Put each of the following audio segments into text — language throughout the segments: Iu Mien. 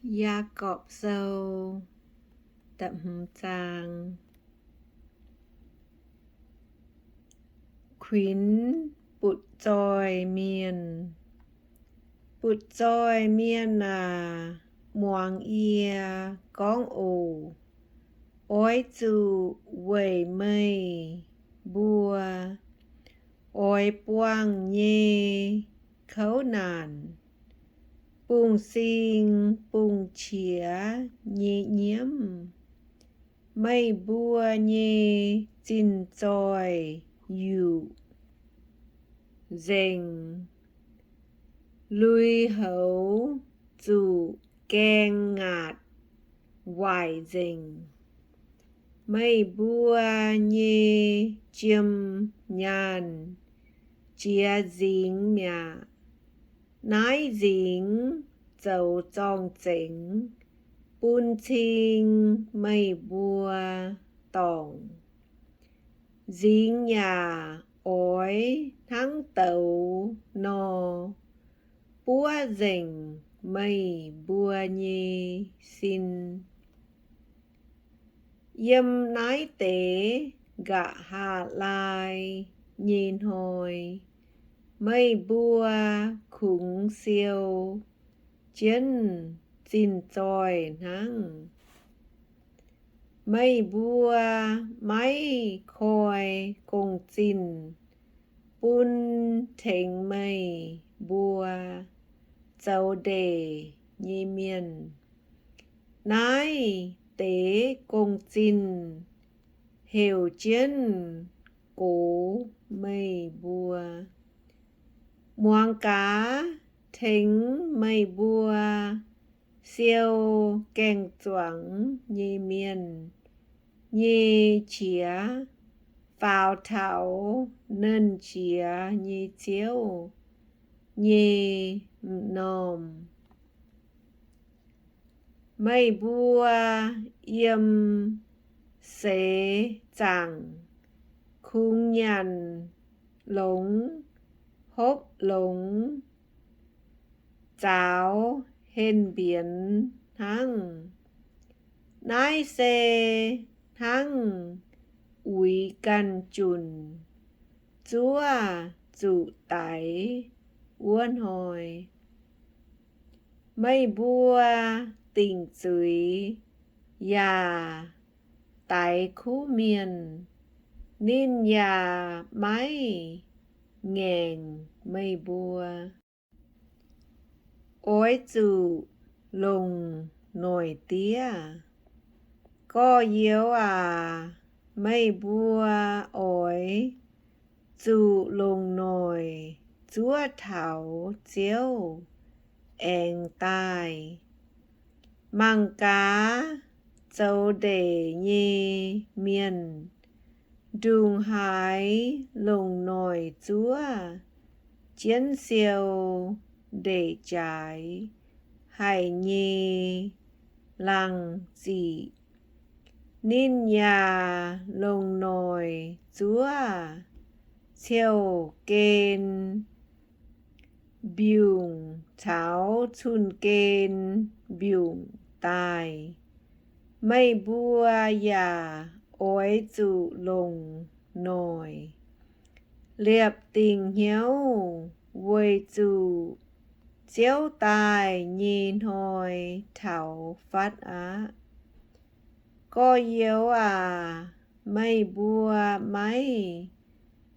Yaagorpc Sou da'hmz zaang. Kuinx butv-zoih mienh. Butv-zoih mienh aac, muangx yie gorngv oc. Oix zuqc weic meih mbuo oix buangh nyei kouv naanc, bungx-sing bungx-qiex nyei nyiemv. Meih mbuo nyei zinh zoih yuqc nzengc, lui-houx zuqc gaeng ngaatc waaic nzengc. Meih mbuo nyei jiem nyaanh jiex nzingx mi'aqv. Naaiv nzingx zoux zorng-zengx bun cing meih mbuo dorngc. Nzingx yaac oix hnangv douz nor buov nzengc meih mbuo nyei sin. Yiem naaiv deix nqa'haav laai nyei hnoi, meih mbuo kungx siou jienv zinh zoih hnangv. Meih mbuo maiv koi gong-zinh bun tengx meih mbuo zoux ndeic nyei mienh. Naaiv deix gong-zinh heuc jienv gox meih mbuo. Muangx gaax, tengx meih mbuo siou gaeng-zuangx nyei mienh nyei qiex, faaux taux Nernh Jiex nyei Ziouv nyei m'normh. Meih mbuo yiem seix zaangc kungx nyanc longx, hopv longx, zaaux henh-mbienx hnangv. Naaiv se hnangv uix ganh junc zuov zuqc daix wuov hnoi. Meih mbuo dingc zuiz yaac daix kuv mienh, ninh yaac maiv ngaengc meih mbuo. Oix zuqc longc noic diev. Gorx-youz aac, meih mbuo oix zuqc longc noic zuov taux Ziouv aengx daaih. Mangc gaax, zoux ndeic nyei mienh ndongc haaix longc noic zuov jienv siou ndeic jaaix haic nyei laangh ziqc. Ninh yaac longc noic zuov ciou-gen mbiungc caux cun-gen mbiungc daaih. Meih mbuo yaac oix zuqc longc noic liepc dingc hnyouv weic zuqc Ziouv daaih nyei hnoi taux fatv aqv. Gorx-youz aac, meih mbuo maiv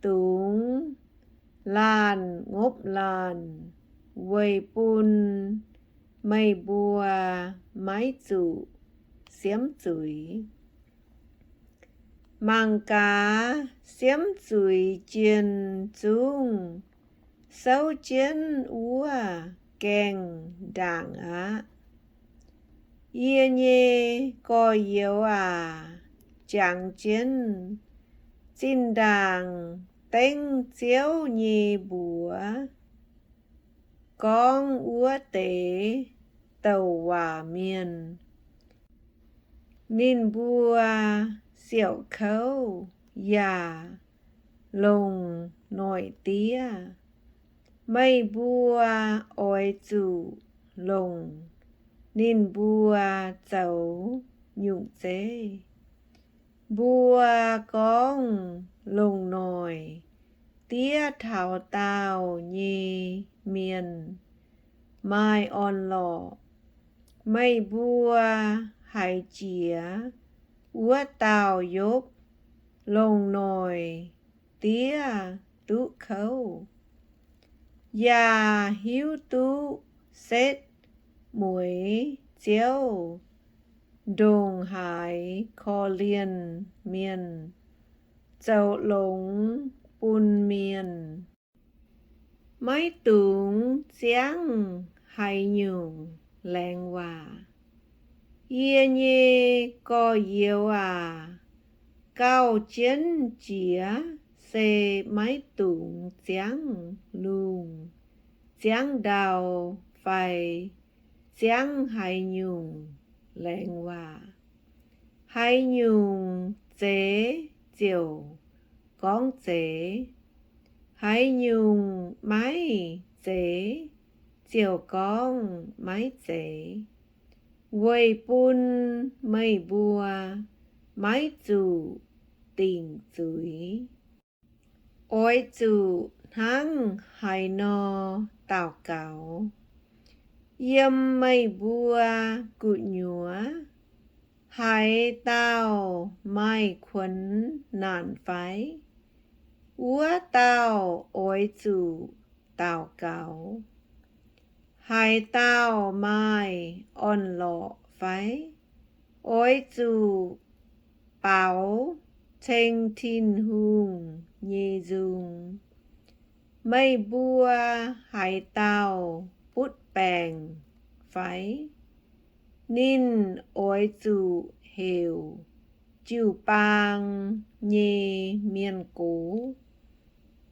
dungx laanh ngopv laanh weic bun meih mbuo maiv zuqc siemv zuiz. Mangc gaax, siemv zuiz jien zungv souv jienv wuov gaengh ndaangc aqv. Yie nyei gorx-youz aac, jangx jienv zinh ndaangc dengv Ziouv nyei mbuox gorngv wuov deix douc waac mienh. Ninh mbuo siouc kouv yaac longc noic diev. Meih mbuo oix zuqc longc ninh mbuo zoux nyungc zeiv. Mbuo gorngv longc noic diev taux daauh nyei mienh maaih orn-lorqc. Meih mbuo haiz jiex wuov dauh Yopv longc noic diev duqv kouv, yaac hiuv duqv setv mueiz Ziouv ndongc haaix korv-lienh mienh, zoux longx bun mienh. Maiv dungx ziangv haaix nyungc laengz waac. Yie nyei gorx-youz aac, gauh jienv jiex se maiv dungx ziangv lungh, ziangv ndau, fai ziangv haaix nyungc laengz waac. Haaix nyungc zeiz ziouc gorngv zeiz, haaix nyungc maiv zeiz ziouc gorngv maiv zeiz, weic bun meih mbuo maiv zuqc dingc zuiz. Oix zuqc hnangv haaix nor daux gaux. Yiem meih mbuo gu'nyuoz haaix dauh maaih kuonx naanc fai? Wuov dauh oix zuqc daux gaux. Haaix dauh maaih orn-lorqc fai? Oix zuqc baaux ceng Tin-Hungh nyei nzung. Meih mbuo haaix dauh butv baengc fai? Ninh oix zuqc heuc jiu-baang nyei mienh gox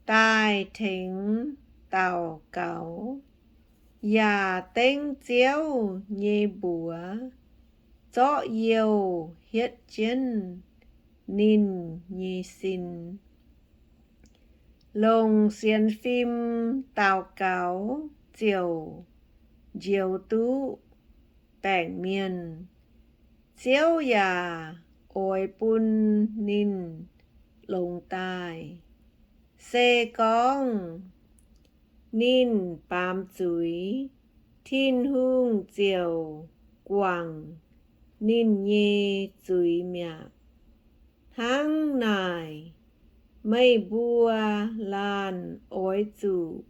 daaih tengx daux gaux, yaac dengv Ziouv nyei mbuox zorqv youh hietv jienv ninh nyei sin. Longc sienx fim daux gaux ziouc njoux duqv baengc mienh. Ziouv yaac oix bun ninh longx daaih. Se gorngv ninh baamz zuiz, Tin-Hungh ziouc guangc ninh nyei zuiz mi'aqv. Hnangv naaic, meih mbuo laanh oix zuqc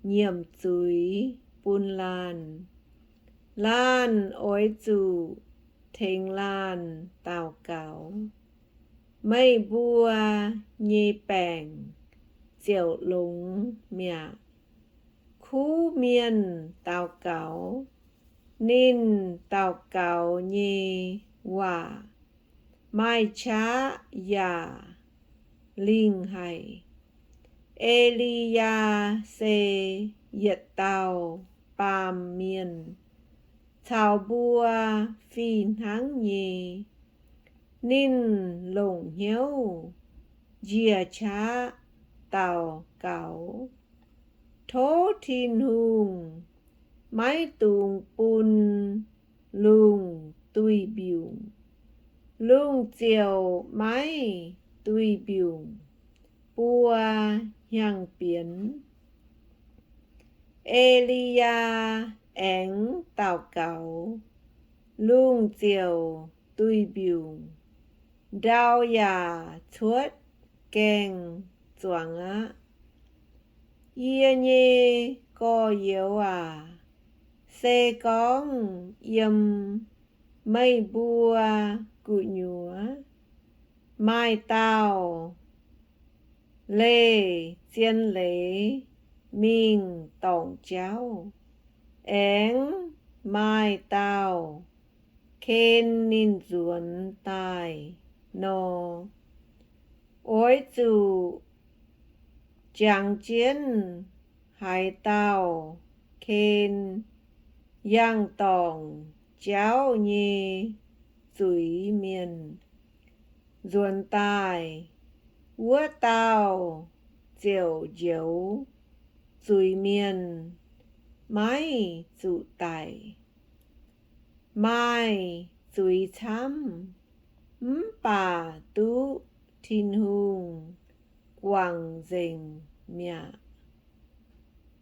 nyiemc zuiz bun laanh. Laanh oix zuqc tengx laanh daux gaux. Meih mbuo nyei baengc ziouc longx mi'aqv. Kuv mienh daux gaux, ninh daux gaux nyei waac maaih qaqv yaac lingh haic. E^li^yaa se yietc dauh baamh mienh caux mbuo fih hnangv nyei. Ninh longc hnyouv njiec qaqv daux gaux, tov Tin-Hungh maiv dungx bun lungh duih mbiungc. Lungh ziouc maiv duih mbiungc buo hnyangx-bienx. E^li^yaa aengx daux gaux, lungh ziouc duih mbiungc, ndau yaac cuotv gaengh zuangx aqv. Yie nyei gorx-youz aac, se gorngv yiem meih mbuo gu'nyuoz maaih dauh leih zien leiz mingh dorngc jauv, aengx maaih dauh ken ninh nzuonx daaih nor, oix zuqc jangx jienv haaix dauh ken yangh dorngc jauv nyei zuiz-mienh nzuonx daaih, wuov dauh ziouc njoux zuiz-mienh maiv zuqc daic. Maaih zuiz camv, mv baac duqv Tin-Hungh guangc nzengc mi'aqv.